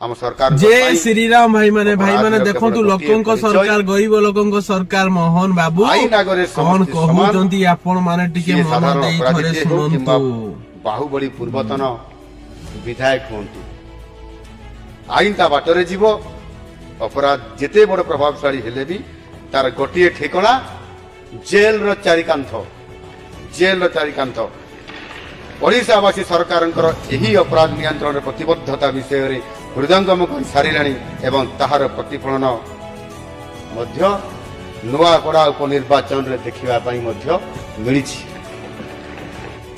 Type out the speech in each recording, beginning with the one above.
ଆମ ସରକାରଙ୍କ ଜୟ ପାଇଁ ଶ୍ରୀରାମ ଭାଇମାନେ। ଭାଇମାନେ, ଅପରାଧୀର କେବଳ ଦେଖନ୍ତୁ, ଗୋଟିଏ ଲୋକଙ୍କ ପରିଚୟ। ସରକାର, ଗରିବ ଲୋକଙ୍କ ସରକାର ମୋହନ ବାବୁ ଆଇନ ଆଗରେ କଣ ସମସ୍ତେ ସମାନ। କହୁଛନ୍ତି, ଆପଣ ମାନେ ଟିକେ ସିଏ ମନ ସାଧାରଣ ଦେଇ ଥରେ ଅପରାଧୀଟିଏ ହେଉ କିମ୍ବା ଶୁଣନ୍ତୁ। ବାହୁବଳୀ ପୂର୍ବତନ ବିଧାୟକ ହୁଅନ୍ତୁ, ଆଇନ ତା ବାଟରେ ଯିବ। ଅପରାଧ ଯେତେ ବଡ଼ ପ୍ରଭାବଶାଳୀ ହେଲେ ବି ତାର ଗୋଟିଏ ଠିକଣା, ଜେଲର ଚାରିକାନ୍ଥ, ଜେଲର ଚାରିକାନ୍ଥ। ଓଡ଼ିଶାବାସୀ ସରକାରଙ୍କର ଏହି ଅପରାଧ ନିୟନ୍ତ୍ରଣର ପ୍ରତିବଦ୍ଧତା ବିଷୟରେ ହୃଦୟଙ୍ଗମ କରି ସାରିଲେଣି ଏବଂ ତାହାର ପ୍ରତିଫଳନ ମଧ୍ୟ ନୂଆପଡ଼ା ଉପନିର୍ବାଚନରେ ଦେଖିବା ପାଇଁ ମଧ୍ୟ ମିଳିଛି।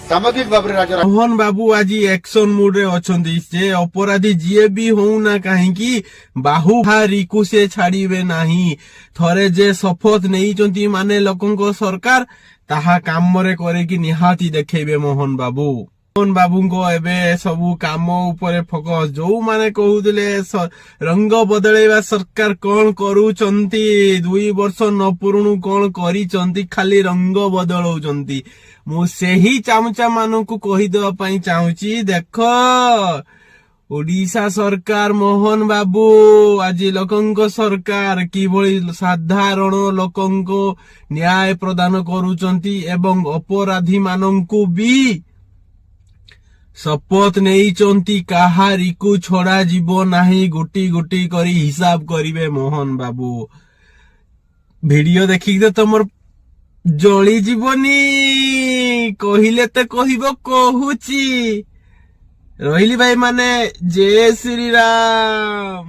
ସାମଗ୍ରିକ ଭାବରେ ରାଜ୍ୟର ମୋହନ ବାବୁ ଆଜି ଆକ୍ସନ ମୁଡରେ ଅଛନ୍ତି। ସେ ଅପରାଧୀ ଯିଏ ବି ହଉନା କାହିଁକି, ବାହୁହାରିକୁ ସେ ଛାଡିବେ ନାହିଁ। ଥରେ ଯେ ଶପଥ ନେଇଛନ୍ତି ମାନେ ଲୋକଙ୍କ ସରକାର, ତାହା କାମରେ କରିକି ନିହାତି ଦେଖେଇବେ ମୋହନ ବାବୁ। ମୋହନ ବାବୁଙ୍କ ଏବେ ସବୁ କାମ ଉପରେ ଫୋକସ। ଯୋଉମାନେ କହୁଥିଲେ ରଙ୍ଗ ବଦଳେଇବା ସରକାର କଣ କରୁଛନ୍ତି, 2 ବର୍ଷ ନ ପୁରୁଣୁ କଣ କରିଛନ୍ତି, ଖାଲି ରଙ୍ଗ ବଦଳଉଛନ୍ତି, ମୁଁ ସେହି ଚାମଚା ମାନଙ୍କୁ କହିଦେବା ପାଇଁ ଚାହୁଁଛି, ଦେଖ, ଓଡିଶା ସରକାର, ମୋହନ ବାବୁ, ଆଜି ଲୋକଙ୍କ ସରକାର କିଭଳି ସାଧାରଣ ଲୋକଙ୍କୁ ନ୍ୟାୟ ପ୍ରଦାନ କରୁଛନ୍ତି ଏବଂ ଅପରାଧୀ ମାନଙ୍କୁ ବି ଶପଥ ନେଇଛନ୍ତି, କାହାରିକୁ ଛଡା ଯିବ ନାହିଁ, ଗୋଟି ଗୋଟି କରି ହିସାବ କରିବେ ମୋହନ ବାବୁ। ଭିଡିଓ ଦେଖିକି ତ ତମର ଜଳି ଯିବନି? କହିଲେ ତ କହିବ, କହୁଛି। ରହିଲି ଭାଇ ମାନେ, ଜୟ ଶ୍ରୀରାମ।